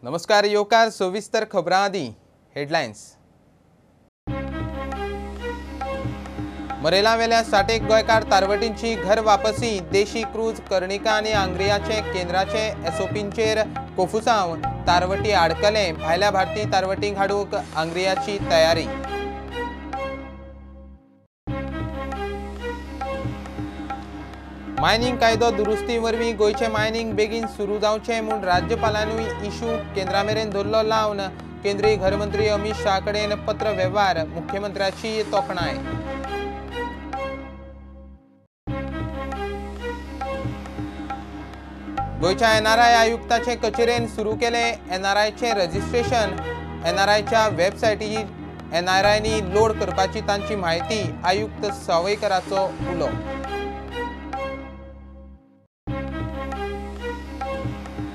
नमस्कार येवकार सविस्तर खबरां आदी हेडलायन्स। मरेलावेल्या 60 गोंयकार तारवटींची घर वापसी, देशी क्रूज कर्णिका आनी आंग्रियाचे केंद्राचे एसओपींचेर कोफुसांव, तारवटी आडकले, भायल्या भारतीय तारवटींक हाडूंक आंग्रियाची तयारी। मायनिंग कायदो दुरुस्ती वरवीं गोंयचें मायनिंग बेगीन सुरू जावचें म्हूण राज्यपालानूय इशू केंद्रा मेरेन धरलो लावन केंद्रीय घरमंत्री अमित शाह कडेन पत्र वेव्हार, मुख्यमंत्र्याची तोखणाय। गोंयच्या एनआरआय आयुक्ताचे कचेरेन सुरू केलें एनआरआयचें रजिस्ट्रेशन, एनआरआयच्या वेबसायटीर एनआरआयनी लोड करपाची तांची म्हायती, आयुक्त सावयकराचो उलो।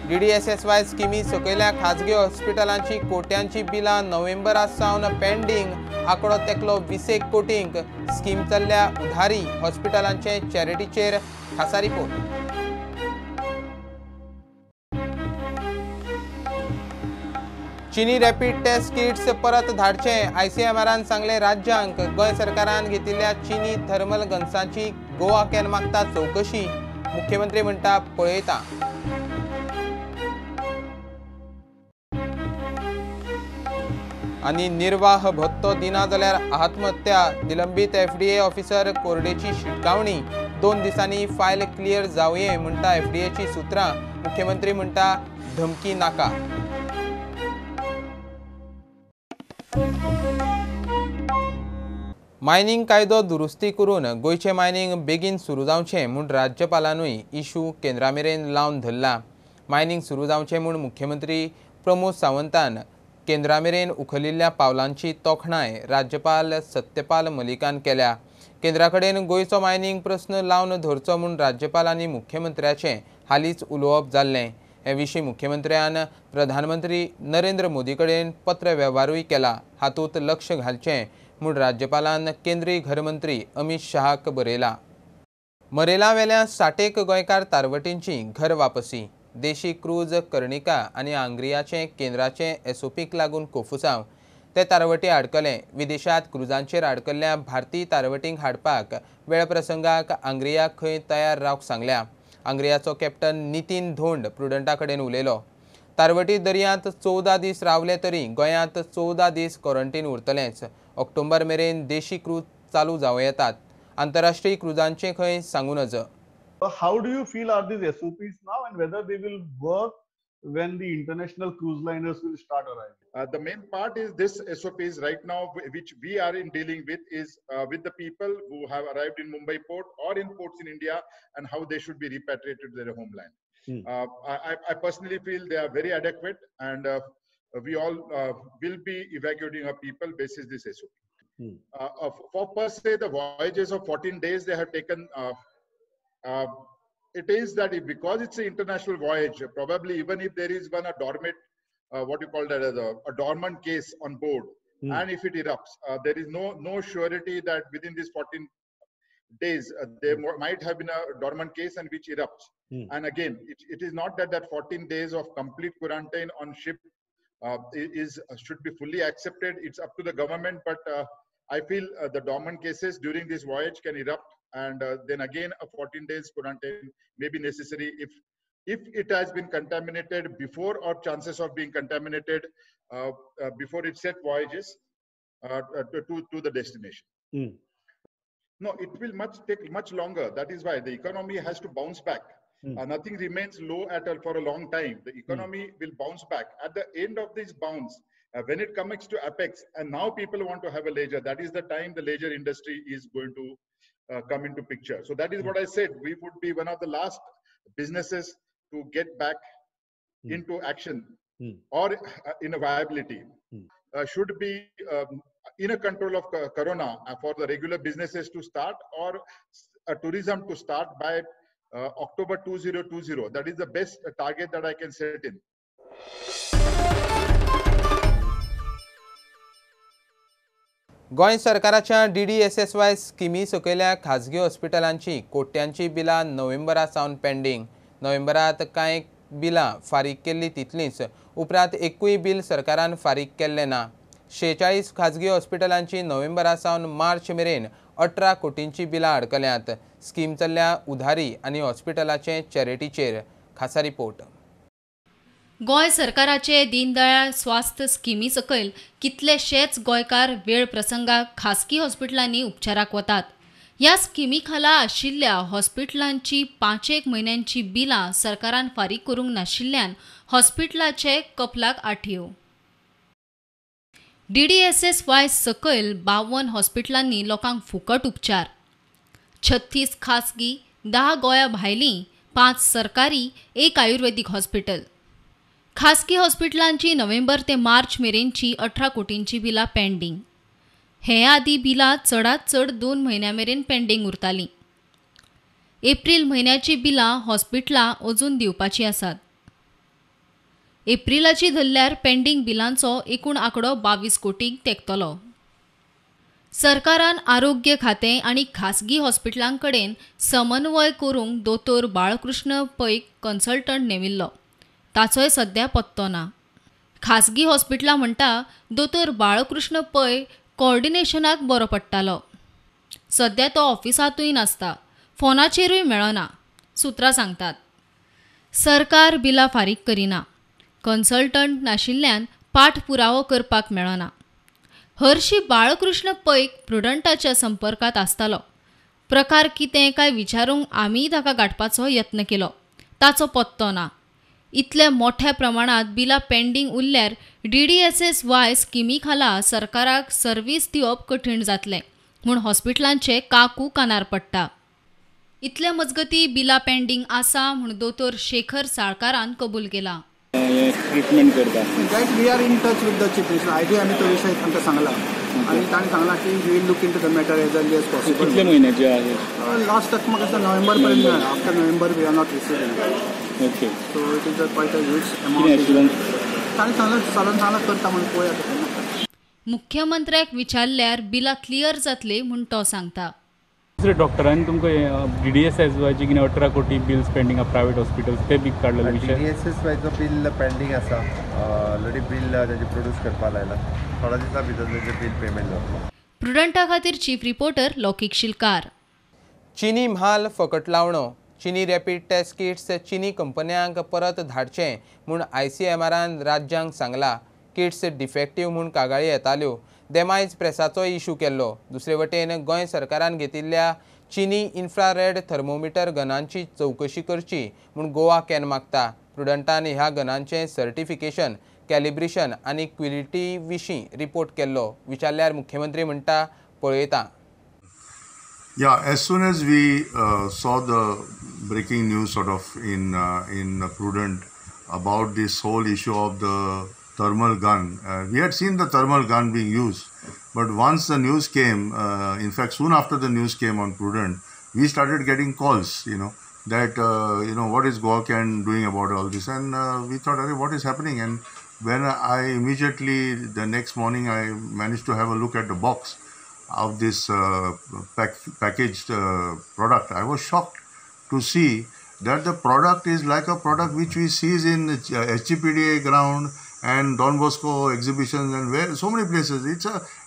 डीडीएसएसवाय स्किमी सकयल्या खाजगी हॉस्पिटलांची कोट्यांची बिलां नोव्हेंबरा सावन पेंडींग, आंकडो तेकलो 20 कोटींक, स्कीम चल्ल्या उधारी, हॉस्पिटलांचे चॅरिटीचेर खासा रिपोर्ट। चीनी रॅपीड टेस्ट किट्स परत धाडचे, आयसीएमआरान सांगले राज्यांक, गोंय सरकारान घेतिल्ल्या चीनी थर्मल गन्सांची गोवा can मागता चवकशी, मुख्यमंत्री म्हणटा पळयता। आनी निर्वाह भत्तो दिना जाल्यार आत्महत्या, निलंबीत एफडीए ऑफिसर कोरडेची शिटकावणी, 2 दिसांनी फायल क्लियर जावये म्हणटा एफडीएची सूत्रां, मुख्यमंत्री म्हणटा धमकी नाका। मायनिंग कायदो दुरुस्ती करून गोंयचें मायनिंग बेगीन सुरू जावचें म्हूण राज्यपालानूय इशू केंद्रा मेरेन लावन धरला। मायनिंग सुरू जावचें म्हूण मुख्यमंत्री प्रमोद सावंतान केंद्रा मेरेन उखलिल्ल्या पावलांची तोखणाय राज्यपाल सत्यपाल मलिकान केल्या। केंद्रा कडेन गोंयचो मायनिंग प्रस्न लावन धरचो म्हूण राज्यपाल आनी मुख्यमंत्र्याचें हालींच उलोवप जाल्लें। हे विशीं मुख्यमंत्र्यान प्रधानमंत्री नरेंद्र मोदी कडेन पत्र वेव्हारूय केला। हातूंत लक्ष घालचें म्हूण राज्यपालान केंद्रीय घरमंत्री अमित शहाक बरयला। मरेलावेल्या 60 गोंयकार तारवटींची घर वापसी, देशी क्रूज कर्णिका आनी आंग्रियाचे केंद्राचे एसओपीक लागून कोफुसांव, ते तारवटी आडकले। विदेशांत क्रुजांचेर आडकल्ल्या भारतीय तारवटींक हाडपाक वेळप्रसंगाक आंग्रिया खंय तयार रावंक सांगल्या। आंग्रियाचो कॅप्टन नितीन धोंड प्रुडंटा कडेन उलयलो। तारवटी दर्यांत 14 दीस रावले तरी गोंयांत 14 दीस क्वॉरंटीन उरतलेंच। ऑक्टोबर मेरेन देशी क्रूज चालू जावं येतात, आंतरराष्ट्रीय क्रुजांचें खंय सांगू नज। How do you feel are these SOPs now and whether they will work when the international cruise liners will start arriving? The main part is this SOPs right now which we are in dealing with is with the people who have arrived in Mumbai port or in ports in India and how they should be repatriated to their homeland. I personally feel they are very adequate and we all will be evacuating our people basis this SOP. For per se the voyages of 14 days they have taken. It is that if, because it's an international voyage, probably even if there is one a dormant, what you call that as a dormant case on board, and if it erupts, there is no surety that within these 14 days there might have been a dormant case and which erupts. And again, it is not that 14 days of complete quarantine on ship should be fully accepted. It's up to the government, but I feel the dormant cases during this voyage can erupt. And then again, a 14 days quarantine may be necessary if it has been contaminated before or chances of being contaminated before it set voyages to the destination. No, it will take much longer. That is why the economy has to bounce back. Nothing remains low at all for a long time. The economy will bounce back. At the end of this bounce, when it comes to apex, and now people want to have a leisure, that is the time the leisure industry is going to come into picture. So that is what I said. We would be one of the last businesses to get back into action or in a viability. Should be in a control of corona for the regular businesses to start or tourism to start by October 2020. That is the best target that I can set in. Goa सरकाराच्या DDSSY स्किमी सकयल्या खाजगी हॉस्पिटलांची कोट्यांची बिलां नोव्हेंबरा सावन pending. नोव्हेंबरात कांय बिलां फारीक केल्ली तितलींच. उपरांत एकूय बील सरकारान फारीक केल्लें ना. 46 खाजगी हॉस्पिटलांची नोव्हेंबरा सावन मार्च मेरेन 18 कोटींची बिलां अडकल्यांत. स्कीम चल्ल्या उधारी आनी हॉस्पिटलाचे चॅरिटीचेर. खासा रिपोर्ट. गोंय सरकाराचे दीनदयाळ स्वास्थ्य स्किमी सकयल कितलेशेच गोंयकार वेळ प्रसंगाक खासगी हॉस्पिटलांनी उपचाराक वतात. ह्या स्किमी खाला आशिल्ल्या हॉस्पिटलांची 5-1 म्हयन्यांची बिलां सरकारान फारीक करूंक नाशिल्ल्यान हॉस्पिटलाचे कपलाक आठयो. DDSSY सकयल 52 हॉस्पिटलांनी लोकांक फुकट उपचार. 36 खासगी, 10 गोंया भायलीं, 5 सरकारी, 1 आयुर्वेदीक हॉस्पिटल. खासगी हॉस्पिटलांची नोव्हेंबर ते मार्च मेरेनची 18 कोटींची बिलां पेंडींग. हे आदी बिलां चडात चड 2 म्हयन्यां मेरेन पेंडींग उरतालीं. एप्रील म्हयन्याची बिलां हॉस्पिटलां अजून दिवपाचीं आसात. एप्रिलाची धरल्यार पेंडींग बिलांचो एकूण आंकडो 22 कोटींक तेंकतलो. सरकारान आरोग्य खातें आनी खासगी हॉस्पिटलां कडेन समन्वय करूंक दोतोर बाळकृष्ण पैक कन्सल्टंट नेमिल्लो. ताचोय सद्या पत्तो ना. खासगी हॉस्पिटलां म्हणटा दोतोर बाळकृष्ण पै कोऑर्डिनेशनाक बरो पडटालो. सद्या तो ऑफिसांतूय नासता, फोनाचेरूय मेळना, सुत्रां सांगतात. सरकार बिलां फारीक करिना. कन्सल्टंट नाशिल्ल्यान पाठपुरावो करपाक मेळना. हरशी बाळकृष्ण पैक प्रुडंटाच्या संपर्कांत आसतालो. प्रकार कितें काय विचारूंक आमीय ताका गांठपाचो यत्न केलो. ताचो पत्तो ना. इतले मोठ्या प्रमाणात बिलां पेंडींग उरल्यार DDSSY स्किमी खाला सरकाराक सर्वीस दिवप कठीण जातलें म्हूण हॉस्पिटलांचे काकू कानार पडटा. इतले मजगती बिलां पेंडींग आसा म्हूण दोतोर शेखर साळकारान कबूल केला. ट्रिटमेंट करता. That we are in touch with the chief minister. ID आमी तो विशय तांकां सांगला आनी ताणें सांगला की we will look into the matter as early as possible. कितले म्हयन्याचे आहे? लास्ट तक म्हाका दिसता नोव्हेंबर पर्यंत मेळ्ळा. After November we are not receiving. Okay, so it is a quite a huge amount. ताणें सांगला, सरान सांगला करता म्हणून पळोवया केन्ना. मुख्यमंत्र्याक विचारल्यार बिलां क्लियर जातली म्हूण तो सांगता. दुसरे डॉक्टरांनी तुमकां DDSSYची कितें 18 कोटी बिल्स पेंडींग आहा प्रायवेट हॉस्पिटल्स ते बी काडलेले विशय. DDSSYचो बिल पेंडींग आसा. ऑलरेडी बिल ताजें प्रोड्यूस करपाक लायला. थोड्या दिसां भितर ताजें बिल पेमेंट जातलो. प्रुडंटा खातीर चीफ रिपोर्टर लौकीक शिलकार. चिनी म्हाल फकट लावणो. चिनी रॅपीड टेस्ट किट्स चिनी कंपन्यांक परत धाडचे म्हूण ICMRान राज्यांक सांगला. किट्स डिफेक्टीव म्हूण कागाळी येताल्यो. देमायज प्रेसाचो इशू केल्लो. दुसरे वटेन गोंय सरकारान घेतिल्ल्या चिनी इन्फ्रारेड थर्मोमिटर गनांची चवकशी करची म्हूण गोवा can मागता. प्रुडंटान ह्या गनांचें सर्टिफिकेशन, कॅलिब्रेशन आनी क्विलिटी विशीं रिपोर्ट केल्लो. विचारल्यार मुख्यमंत्री म्हणटा पळयता. Yeah, as soon as we saw the breaking news sort of in Prudent about this whole issue of the thermal gun, we had seen the thermal gun being used, but once the news came, in fact soon after the news came on Prudent, we started getting calls, you know, that you know, what is Goa Can doing about all this, and we thought, what is happening? And when I immediately the next morning I managed to have a look at the box of this packaged product, I was shocked to see that the product is like a product which we see in SGPDA ground and Don Bosco exhibitions and where so many places.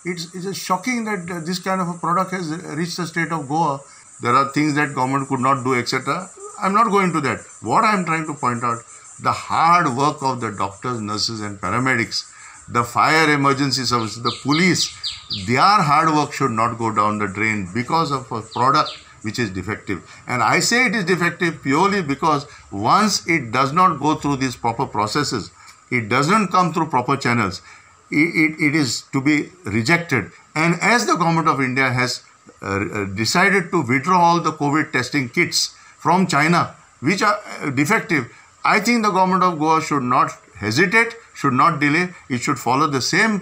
It's a shocking that this kind of a product has reached the state of Goa. There are things that government could not do, etc. I'm not going to that. What I'm trying to point out, the hard work of the doctors, nurses and paramedics, the fire emergency services, the police, their hard work should not go down the drain because of a product which is defective. And I say it is defective purely because once it does not go through these proper processes, it doesn't come through proper channels, it is to be rejected. And as the government of India has decided to withdraw all the COVID testing kits from China, which are defective, I think the government of Goa should not hesitate, should not delay. It should follow the same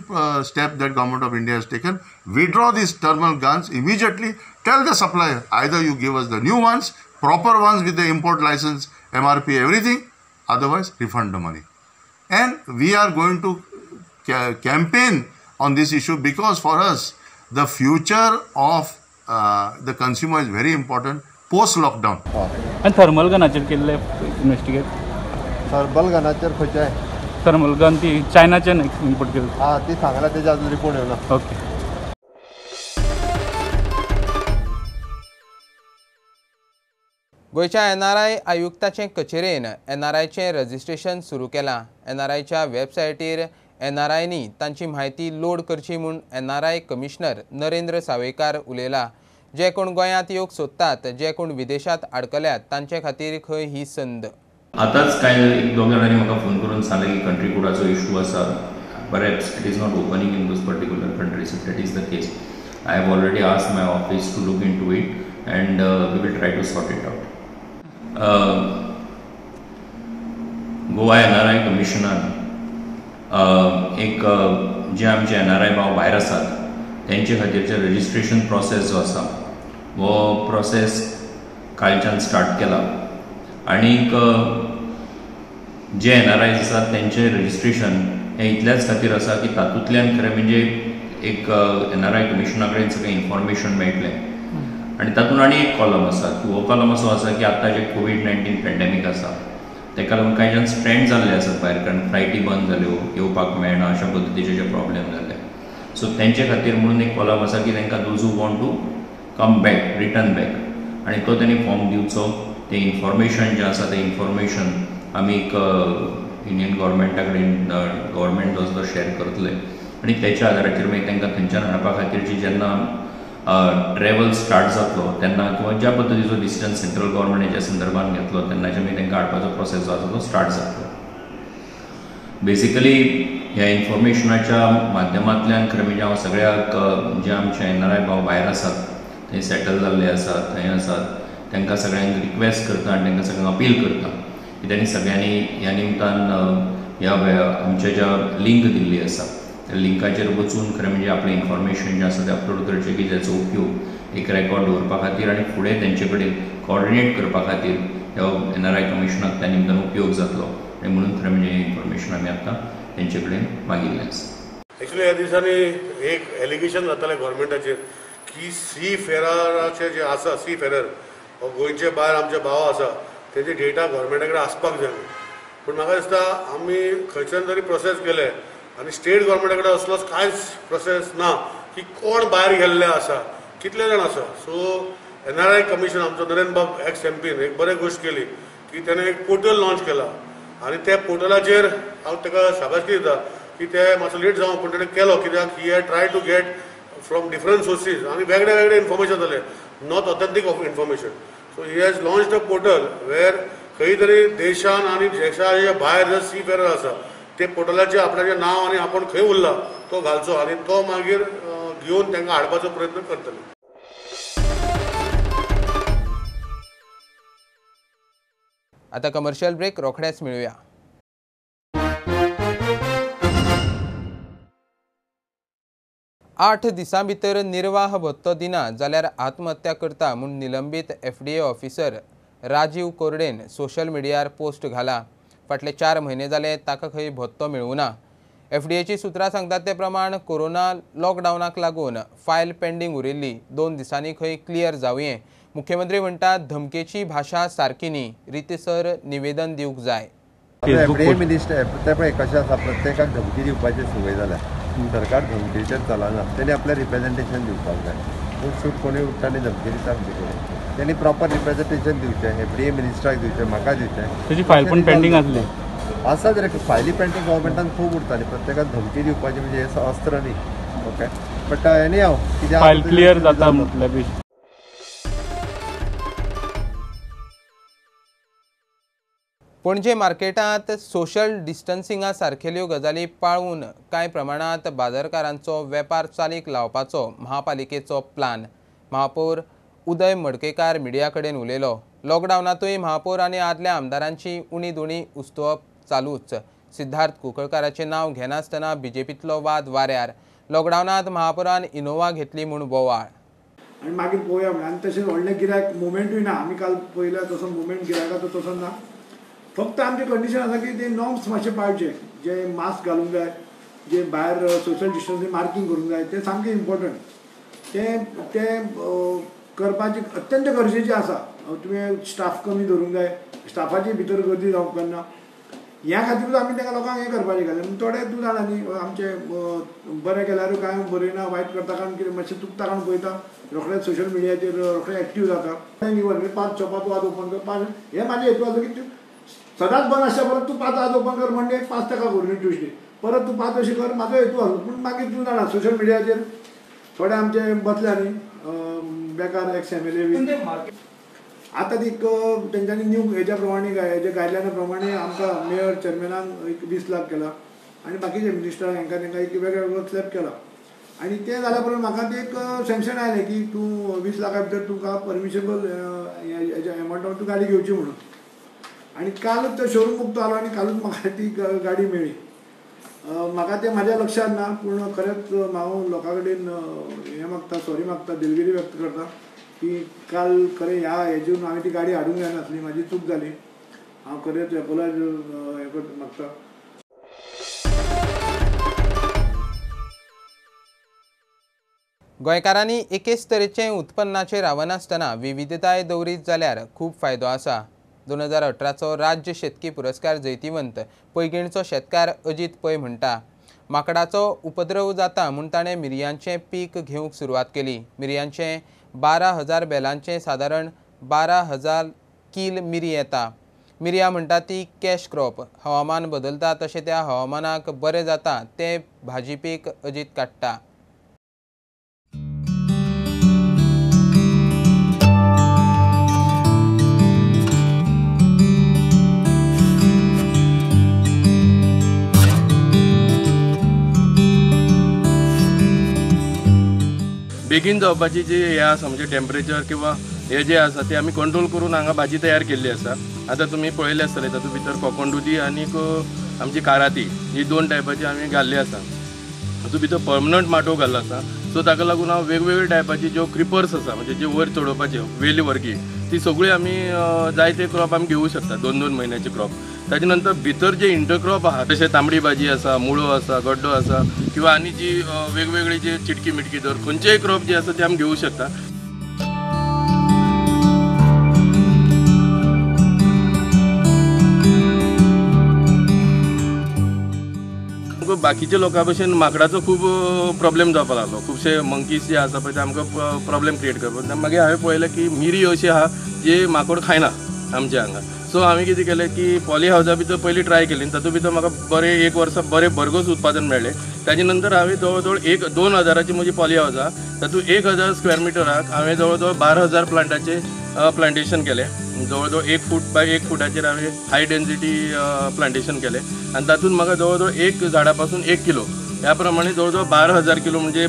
step that government of India has taken. Withdraw these thermal guns immediately. Tell the supplier, either you give us the new ones, proper ones with the import license, MRP, everything, otherwise refund the money. And we are going to campaign on this issue because for us, the future of the consumer is very important post-lockdown. And thermal gun investigate? Thermal गनाचेर खंयचे thermal gun ती चायनाच्यान import केली. हां, ती सांगला तेजे अजून report येवना. ओके. गोंयच्या एनआरआय आयुक्ताचे कचेरेन एनआरआयचें रजिस्ट्रेशन सुरू केलां. एनआरआयच्या वेबसायटीर एनआरआयनी तांची म्हायती लोड करची म्हूण एनआरआय कमिशनर नरेंद्र सावयकार उलयला. जे कोण गोंयांत येवंक सोदतात, जे कोण विदेशांत आडकल्यात तांचे खातीर खंय ही संद. आतांच कांय एक दोग जाणांनी म्हाका फोन करून सांगलें की कंट्री कोडाचो इशू आसा, perhaps it is not opening in those particular countries. If that is the case, I have already asked my office to look into it and we will try to sort it out. Goa NRI कमिशनान एक जे आमचे NRI भाव भायर आसात तेंचे खातीरचे registration process जो आसा हो process कालच्यान start केला आनीक जे एनआरआयज आसात तेंचें रजिस्ट्रेशन हें इतल्याच खातीर आसा की तातूंतल्यान खरें म्हणजे एक एनआरआय कमिशना कडेन सगळें इन्फॉर्मेशन मेळटलें. आनी तातूंत आनी एक कॉलम आसा की हो कॉलम असो आसा की आतां जे कोवीड-19 पॅन्डेमीक आसा ताका लागून कांय जाण स्ट्रेंड जाल्ले आसात भायर, कारण फ्लायटी बंद जाल्यो, येवपाक मेळना, अशा पद्दतीचे जे प्रॉब्लेम जाल्ले. सो तेंचे खातीर म्हणून एक कॉलम आसा की तांकां those who want to come back, return back, आनी तो तेणी फॉर्म दिवचो. तें इन्फॉर्मेशन जें आसा तें इन्फॉर्मेशन आमी एक इंडियन गव्हर्मेंटा कडेन गव्हर्मेंट जो शेअर करतले आनी तेच्या आदाराचेर मागीर तांकां थंयच्यान हाडपा खातीरची जेन्ना ट्रॅवल स्टार्ट जातलो तेन्ना किंवा ज्या पद्दतीचो डिसिजन सेंट्रल गव्हर्मेंट हेच्या संदर्भान घेतलो तेन्नाचे मागीर तांकां हाडपाचो प्रोसेस जो आसा तो स्टार्ट जातलो. बेसिकली ह्या इन्फॉर्मेशनाच्या माध्यमांतल्यान खरें म्हणजे हांव सगळ्याक जे आमचे एनआरआय भाव भायर आसात, थंय सेटल जाल्ले आसात, थंय आसात, तांकां सगळ्यांक रिक्वेस्ट करता आनी तांकां सगळ्यांक अपील करता की तांणी सगळ्यांनी ह्या निमतान ह्या आमच्या ज्या लिंक दिल्ली आसा त्या लिंकाचेर वचून खरें म्हणजे आपलें इन्फॉर्मेशन जें आसा तें अपलोड करचें की जाचो उपयोग एक रेकॉर्ड दवरपा खातीर आनी फुडें तेंचे कडेन कॉर्डिनेट करपा खातीर ह्या एनआरआय कमिशनाक त्या निमतान उपयोग जातलो आनी म्हणून खरें म्हणजे हें इन्फॉर्मेशन आमी आतां तेंचे कडेन मागिल्लें आसा. एक्चुअली ह्या दिसांनी एक एलिगेशन जातालें गव्हर्मेंटाचेर की सी फेरराचे जे आसा, सी फेरर हो गोंयचे भायर आमचे भाव आसा तेजे डेटा गव्हर्मेंटा कडेन आसपाक जाय. पूण म्हाका दिसता आमी खंयच्यान तरी प्रोसेस केले आनी स्टेट गव्हर्मेंटा कडेन असलोच कांयच प्रोसेस ना की कोण भायर गेल्ले आसा, कितले जाण आसा. सो एनआरआय कमिशन आमचो नरेंद्र बाब एक्स एमपीन एक बरी गोश्ट केली की तेणें एक पोर्टल लॉन्च केला आनी त्या पोर्टलाचेर हांव ताका शाबासकी दिता की ते मातसो लेट जावं पूण तेणें केलो, कित्याक he had try to get from different sources आनी वेगळे वेगळे इन्फॉर्मेशन जालें, not authentic of information. So he has launched a portal where खंय तरी देशान आनी देशाच्या भायर जर सी फेरर आसा ते पोर्टलाचेर आपणाचें नांव आनी आपूण खंय उरला तो घालचो आनी तो मागीर घेवन तांकां हाडपाचो प्रयत्न करतले. आतां कमर्शियल ब्रेक, रोखडेच मेळुया. आठ दिसां भितर निर्वाह भत्तो दिना जाल्यार आत्महत्या करता म्हूण निलंबीत एफडीए ऑफिसर राजीव कोरडेन सोशल मिडियार पोस्ट घाला. फाटले 4 म्हयने जाले ताका खंय भत्तो मेळूना. एफडीएची सूत्रां सांगतात ते प्रमाण कोरोना लॉकडावनाक लागून फायल पेंडींग उरिल्ली, 2 दिसांनी खंय क्लियर जावये. मुख्यमंत्री म्हणटा धमकेची भाशा सारकी न्ही, रितसर निवेदन दिवंक जाय. एफडीए मिनिस्टर ते पळय कशें आसा, प्रत्येकाक धमकी दिवपाची संवय जाल्या. सरकार धमकीचेर चलना, तेणी आपलें रिप्रेजेंटेशन दिवपाक जाय. पूण सूट कोणी उठ्ठा आनी धमकी दिता आमचे कडेन, तेणी प्रॉपर रिप्रेजेंटेशन दिवचें, एफडीए मिनिस्टराक दिवचें, म्हाका दिवचें. तेजी फायल पण पेंडींग आसली आसा रे, फायली पेंडींग गव्हर्मेंटान खूब उरताली. प्रत्येकान धमकी दिवपाची म्हणजे हें अस्त्र न्ही. ओके, बट एनी हांव कित्याक फायल क्लियर जाता म्हटल्यार. पणजे मार्केटांत सोशल डिस्टन्सिंगा सारकेल्यो गजाली पाळून कांय प्रमाणांत बाजारकारांचो वेपार चालीक लावपाचो महापालिकेचो प्लान. महापौर उदय मडकेकार मिडिया कडेन उलयलो. लॉकडावनांतूय महापौर आनी आदल्या आमदारांची उणी दुणी उस्तोवप चालूच. सिद्धार्थ कुंकळकाराचें नांव घेनासतना बीजेपींतलो वाद वाऱ्यार. लॉकडावनांत महापौरान इनोवा घेतली म्हूण बोवाळ. आनी मागीर पळोवया म्हणून, आनी तशेंच व्हडलें गिरायक मुवमेंटूय ना. आमी काल पळयल्या तसो मुवमेंट गिरायकाचो तसो ना. फक्त आमचें कंडिशन आसा की ते नॉर्म्स मातशे पाळचे, जे मास्क घालूंक जाय, जे भायर सोशल डिस्टन्सींग मार्कींग करूंक जाय, तें सामकें इम्पॉर्टंट. तें तें करपाचें अत्यंत गरजेचें आसा. तुवें स्टाफ कमी धरूंक जाय, स्टाफाची भितर गर्दी जावंक जायना. ह्या खातीरूच आमी तांकां लोकांक हें करपाचें घालें. थोडे तूं जाणा न्ही आमचें बरें केल्यारूय कांय बरयना, वायट करता कारण कितें मातशें चुकता कारण पळयता, रोखडेच सोशल मिडियाचेर रोखडे एक्टीव जाता. इवन 5 शॉपां तूं आज ओपन कर, 5 हें म्हाजें हेतू आसा की तूं सदांच बंद आसच्या परत तूं 5 आज ओपन कर, मंडे 5 ताका करून ट्युजडे परत तूं 5 अशें कर, म्हाजो हेतू आसलो. पूण मागीर तूं जाणा सोशल मिडियाचेर थोडे आमचे बसले न्ही बेकार एक्स MLA बी. आतां ती तेंच्यांनी न्यू हेज्या प्रमाणे हेज्या गायडलायना प्रमाणे आमकां मेयर चेअरमॅनाक एक 20 लाख केला आनी बाकीचे मिनिस्टर हांकां तांकां एक वेगळे वेगळो स्लॅब केला. आनी तें जाल्या उपरांत म्हाका तें एक सँक्शन आयलें की तूं 20 लाखा भितर तुका परमिशेबल हेज्या एमावंटान तूं गाडी घेवची म्हणून. आनी कालूच तो शोरूम उक्तो जालो आनी कालूच म्हाका ती गाडी मेळ्ळी. म्हाका तें म्हाज्या लक्षांत ना, पूण खरेंच हांव लोकां कडेन हें मागता, सॉरी मागता, दिलगिरी व्यक्त करता की काल खरें ह्या हेजून हांवें ती गाडी हाडूंक जायनासली, म्हाजी चूक जाली. हांव खरेंच एपोलायज हें मागता. गोंयकारांनी एकेच तरेचें उत्पन्नाचेर रावनासतना विविधताय दवरीत जाल्यार खूब फायदो आसा. 2018चो राज्य शेतकी पुरस्कार जैतिवंत पैंगीणचो शेतकार अजीत पै म्हणटा, माकडाचो उपद्रव जाता म्हूण ताणें मिरयांचें पीक घेवंक सुरवात केली. मिरयांचें 12,000 बेलांचें सादारण 12,000 कील मिरी येता. मिरयां म्हणटा ती कॅश क्रॉप. हवामान बदलता तशें त्या हवामानाक बरें जाता तें भाजी पीक अजीत काडटा. बेगीन जावपाची जी हें आसा म्हणजे टेम्परेचर किंवा हे जे आसा ते आमी कंट्रोल करून हांगा भाजी तयार केल्ली आसा. आतां तुमी पळयलें आसतलें तातूंत भितर कोकण दुदी आनीक आमची काराती ही 2 टायपाची आमी घाल्ली आसा. तातूंत भितर पर्मनंट माटोव घाल्लो आसा. सो ताका लागून हांव वेगवेगळे टायपाची ज्यो क्रिपर्स आसा म्हणजे जे वयर चडोवपाचे वेली वर्गी ती सगळी आमी जायते क्रॉप आमी घेवूं शकता, 2-2 म्हयन्याचे क्रॉप. ताजे नंतर भितर जे इंटरक्रॉप आहा जशें तांबडी भाजी आसा, मुळो आसा, गड्डो आसा किंवा आनी जी वेगवेगळी जे चिटकी मिटकी धर खंयचेय क्रॉप जे आसा ते आमी घेवूं शकता. बाकीच्या लोकां भशेन माकडाचो खूब प्रॉब्लेम जावपाक लागलो. खुबशे मंकीज जे आसा पळय ते आमकां प्रॉब्लेम क्रिएट करपाक. मागीर हांवें पळयलें की मिरी अशी आहा जी माकोड खायना आमच्या हांगा. सो हांवें कितें केलें की पॉली हावजा भितर पयलीं ट्राय केली, तातूंत भितर म्हाका बरें एक वर्सा बरें भरघोस उत्पादन मेळ्ळें. ताजे नंतर हांवें जवळ जवळ 1-2 हजाराची म्हजी पॉली हावज आहा, तातूंत 1000 स्क्वेअर मिटराक हांवें जवळ जवळ 12,000 प्लांटाचें प्लांटेशन केलें. जवळ जवळ 1 फूट बाय 1 फुटाचेर हांवें हाय डेन्सिटी प्लांटेशन केलें आनी तातूंत म्हाका जवळ जवळ एक झाडा पासून 1 किलो ह्या प्रमाणे जवळ जवळ 12,000 किलो म्हणजे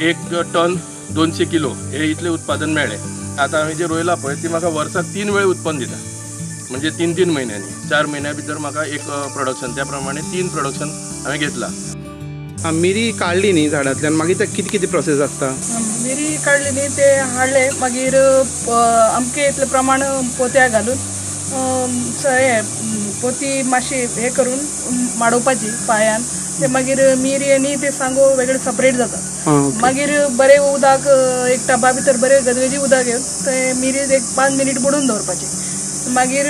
1 टन 200 किलो हे इतलें उत्पादन मेळ्ळें. आतां हांवें जें रोयलां पळय ती म्हाका वर्साक 3 वेळ उत्पन्न दिता, म्हणजे 3-3 म्हयन्यांनी 4 म्हयन्या भितर म्हाका एक प्रोडक्शन, त्या प्रमाणे 3 प्रोडक्शन हांवें घेतलां. मिरी काडली न्ही झाडांतल्यान मागीर ते कितें कितें प्रोसेस आसता? मिरी काडली न्ही ते हाडले मागीर अमके इतले प्रमाण पोत्या घालून हे पोती मातशी हे करून माडोवपाची पांयान, ते मागीर मिरी आनी ते सांगो वेगळे सेपरेट जाता. मागीर बरें उदक एक टबा भितर बरें गजगजी उदक घेवन ते मिरी एक 5 मिनीट बुडून दवरपाची, मागीर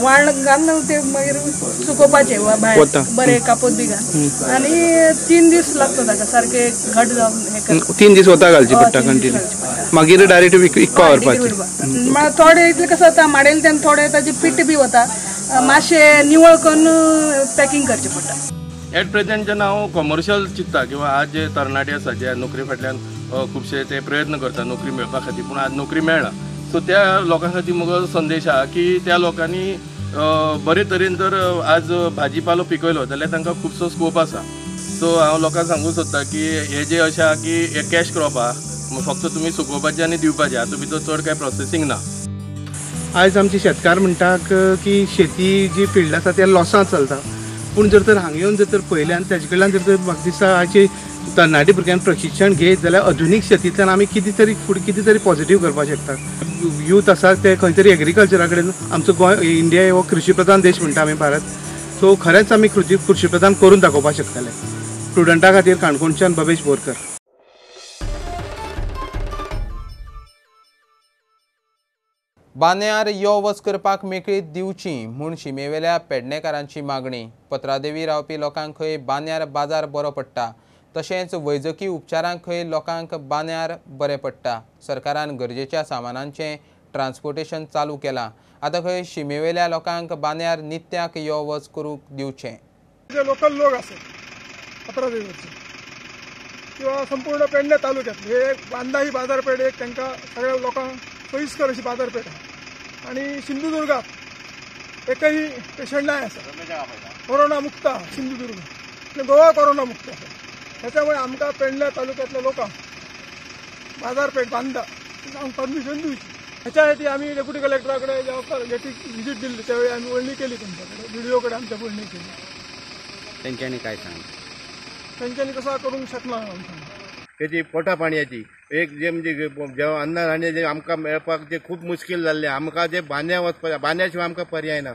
वाण घालून ते मागीर सुकोवपाचे भायर बरें कापोत बी घालून आनी 3 दीस लागता ताका सारके घट जावन हे 3 दीस वता घालची पडटा कंटिन्यू, मागीर डायरेक्ट विकपा व्हरपाची. थोडे इतलें कसं जाता माडेल तेन्ना थोडे ताजे पीठ बी वता, मातशें निवळ करून पॅकिंग करचें पडटा. एट प्रेझेंट जेन्ना हांव कॉमर्शियल चिंत्ता किंवा आज जे तरणाटे आसा जे नोकरी फाटल्यान खुबशे ते प्रयत्न करता नोकरी मेळपा खातीर, पूण आज नोकरी मेळना, सो त्या लोकां खातीर म्हजो संदेश आहा की त्या लोकांनी बरे तरेन जर आज भाजीपालो पिकयलो जाल्यार तांकां खुबसो स्कोप आसा. सो हांव लोकांक सांगूंक सोदता की हे जे अशें आहा की हे कॅश क्रॉप आहा, फक्त तुमी सुकोवपाचें आनी दिवपाचें, हातूंत भितर चड कांय प्रोसेसींग ना. आयज आमचे शेतकार म्हणटा की शेती जी फिल्ड आसा त्या लॉसांत चलता, पूण जर तर हांगा येवन जर तर पळयलें आनी ताजे कडल्यान जर तर म्हाका दिसता आयचे तरणाटे भुरग्यांक प्रशिक्षण घेत जाल्यार आधुनीक शेतींतल्यान आमी कितें तरी फुडें कितें तरी पॉझिटीव करपाक शकता. यूथ आसा ते खंय तरी एग्रीकल्चरा कडेन, आमचो गोंय इंडिया हो कृशी प्रधान देश म्हणटा आमी भारत, सो खरेंच आमी कृशी प्रधान करून दाखोवपाक शकतले. स्टुडंटा खातीर काणकोणच्यान भवेश बोरकर. बांद्यार यो वच करपाक मेकळीक दिवची म्हूण शिमेवेल्या पेडणेकारांची मागणी. पत्रादेवी रावपी लोकांक खंय बांद्यार बाजार बरो पडटा, तशेंच वैजकी उपचारांक खंय लोकांक बांद्यार बरें पडटा. सरकारान गरजेच्या सामानांचें ट्रान्सपोर्टेशन चालू केलां. आतां खंय शिमेवेल्या लोकांक बांद्यार नित्याक यो वच करूंक दिवचें. जे लोकल लोक आसात पत्रादेवीवरचे किंवा संपूर्ण पेडणे तालुक्यातले, हे बांदा ही बाजारपेठ एक तांकां सगळ्या लोकांक सोयीस्कर अशी बाजारपेठ आसा. आनी सिंधुदुर्गाक एकही पेशंट नाही आसा, कोरोना मुक्त सिंधुदुर्ग आनी गोवा कोरोना मुक्त आसा. त्याच्यामुळे आमकां पेडणे तालुक्यातल्या लोकांक बाजारपेठ बांदा परमिशन दिवची. ह्याच्यासाठी आम्ही डेप्युटी कलेक्टराकडे जेव्हा व्हिजिट दिली त्यावेळी आम्ही बोलणी केली तुमच्याकडे, व्हिडिओकडे कडे आमच्या बोलणी केली. तेंच्यांनी काय सांगलें? तेंच्यांनी कसं करूंक शकना. तेची पोटा पाणयाची एक जे म्हणजे जेवण अन्न धान्य जे आमकां मेळपाक जे खूब मुश्कील जाल्लें, आमकां जे बांद्या वचपा बांद्या शिवाय आमकां पर्याय ना.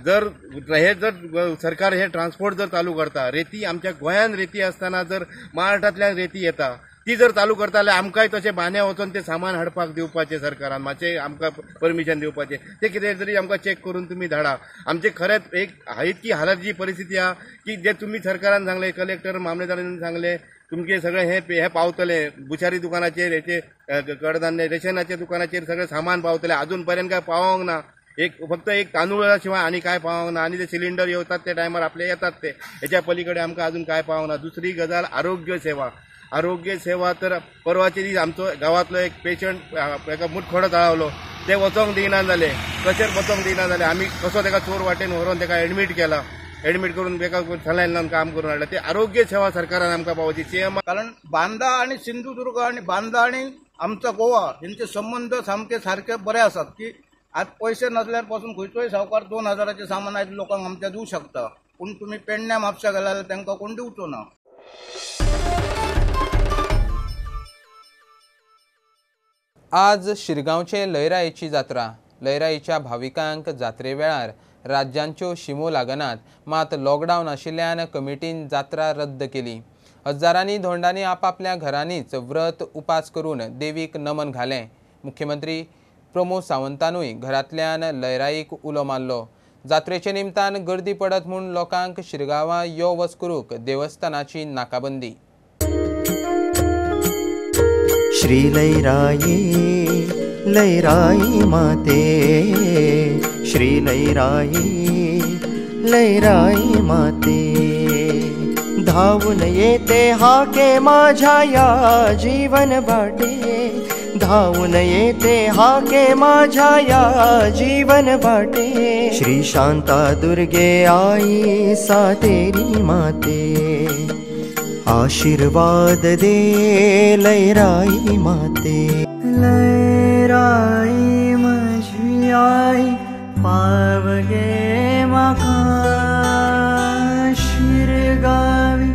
जर हे जर सरकार हे ट्रान्सपोर्ट जर चालू करता, रेती आमच्या गोंयान रेती आसतना जर महाराष्ट्रांतल्यान रेती येता ती जर चालू करता जाल्यार आमकांय तशें बांद्या वचून तें सामान हाडपाक दिवपाचें सरकारान, मातशें आमकां परमिशन दिवपाचें, तें कितें तरी आमकां चॅक करून तुमी धाडा. आमचें खरेंच एक इतकी हालत जी परिस्थिती आहा की जे तुमी सरकारान सांगलें, कलेक्टर मामलेदारान सांगलें तुमचें सगळें हें हें पावतलें, बुचारी दुकानाचेर हेचे कडधान्य रेशनाच्या दुकानाचेर सगळें सामान पावतलें, अजून पर्यंत काय पावोंक ना. एक फक्त एक तांदूळा शिवाय आनी काय पावोंक ना. आनी ते सिलिंडर येतात ते टायमार आपले येतात ते, हेच्या पलीकडे आमकां अजून काय पावोंक ना. दुसरी गजाल आरोग्य सेवा. आरोग्य सेवा तर परवाचे दीस आमचो गांवांतलो एक पेशंट एका मुठखोडो चाळवलो, ते वचोंक दिना जाले, कशेंच वचोंक दिना जाले. आमी कसो तेका चोर वाटेन व्हरोन तेका एडमीट केला, एडमीट करून तेका सलायन लावन काम करून हाडला. ते आरोग्य सेवा सरकारान आमकां पावोवची. सीएम कारण बांदा आनी सिंधुदुर्ग आनी बांदा आनी आमचो गोवा हेंचे संबंद सामके सारके बरे आसात की आज पयशे नसल्यार पासून खंयचोय सावकार 2000 सामान आयज लोकांक आमच्या दिवं शकता, पूण तुमी पेडण्या म्हापशा गेला जाल्यार तांकां कोण दिवचो ना. आज शिरगांवचे लयराईची जात्रा. लयराईच्या भाविकांक जात्रे वेळार राज्यांच्यो शिमो लागनात, मात लॉकडावन आशिल्ल्यान कमिटीन जात्रा रद्द केली. हजारांनी धोंडांनी आपापल्या घरांनीच व्रत उपास करून देवीक नमन घालें. मुख्यमंत्री प्रमोद सावंतानूय घरांतल्यान लयराईक उलो मारलो. जात्रेचे निमतान गर्दी पडत म्हूण लोकांक शिरगांवां यो वच करूंक देवस्थानाची नाकाबंदी. श्री लैराई लैराई माते, श्री लैराई लैराई माते, धावून येते हाके माझ्या या जीवन वाटे, धावून येते हाके माझ्या या जीवन वाटे, श्री शांता दुर्गे आई सातेरी माते, आशीर्वाद दे लैराई माते. लैराई म्हजी आई पाव गे म्हाका, शिरगावी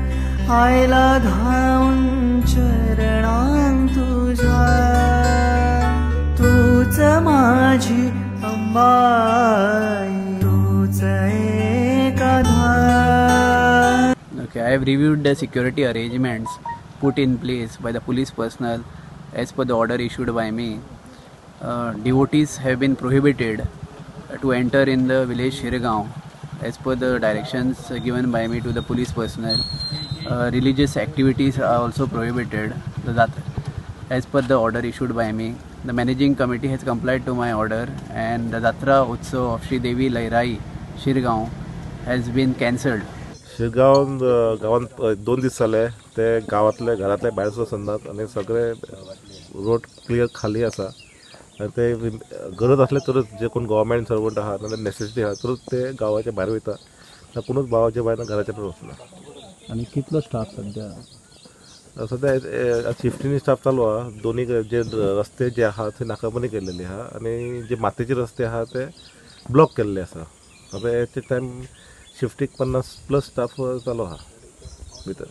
आयला धावून चरणां तुझ्या, तूच माझी अंबाई तूच एक आधार. Okay, I have reviewed the security arrangements put in place by the police personnel as per the order issued by me. Devotees have been prohibited to enter in the village Shirgaon as per the directions given by me to the police personnel. Religious activities are also prohibited as per the order issued by me. The managing committee has complied to my order and the Jatra Utsav of Shri Devi Lairai Shirgaon has been cancelled. Shirgaon गांवांत 2 दीस जाले ते गांवांतले घरांतले भायर वचनात आनी सगळे रोड क्लियर खाली आसा आनी ते गरज आसले तरच जे कोण गव्हर्मेंट सर्वंट आहा नाल्यार नेसेसिटी आहा तरच ते गांवाच्या भायर वयता, ना कोणूच गांवाच्या भायर ना घराच्या भायर वचना. आनी कितलो स्टाफ सद्या? सद्या शिफ्टीनी स्टाफ चालू आहा. दोनी जे रस्ते जे आहा ते नाकाबंदी केल्लेली आहा आनी जे मातयेचे रस्ते आहा ते ब्लॉक केल्ले आसा. आतां एट ए टायम शिफ्टीक 50+ स्टाफ चालू आहा भितर.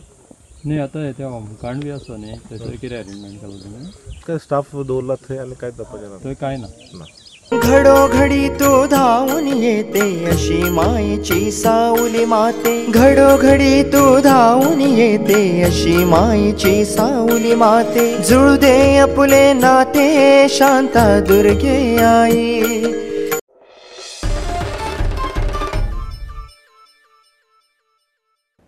न्ही आतां ते होमकांड बी आसा न्ही, थंयसर कितें अरेंजमेंट केला तुमी? काय स्टाफ दवरला थंय आनी कांयच जावपाचें ना. थंय कांय ना? ना. घडोघडी तू धावून येते अशी मायेची सावली माते, घडोघडी तू धावून येते अशी मायेची सावली माते, जुळू दे आपुले नाते शांता दुर्गे आई।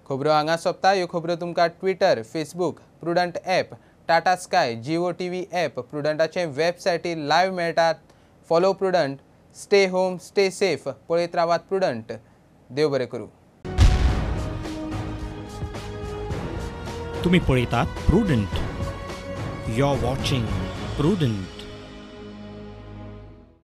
खबरो हांगा सोंपता. ह्यो खबरो तुमकां Twitter, Facebook, Prudent app, Tata Sky, Jio TV app, प्रुडंटाचे वेबसायटीर live मेळटात. Follow Prudent, stay home, stay safe. पळयत रावात प्रुडंट. देव बरें करूं. तुम्ही पळयतात Prudent. You are watching Prudent.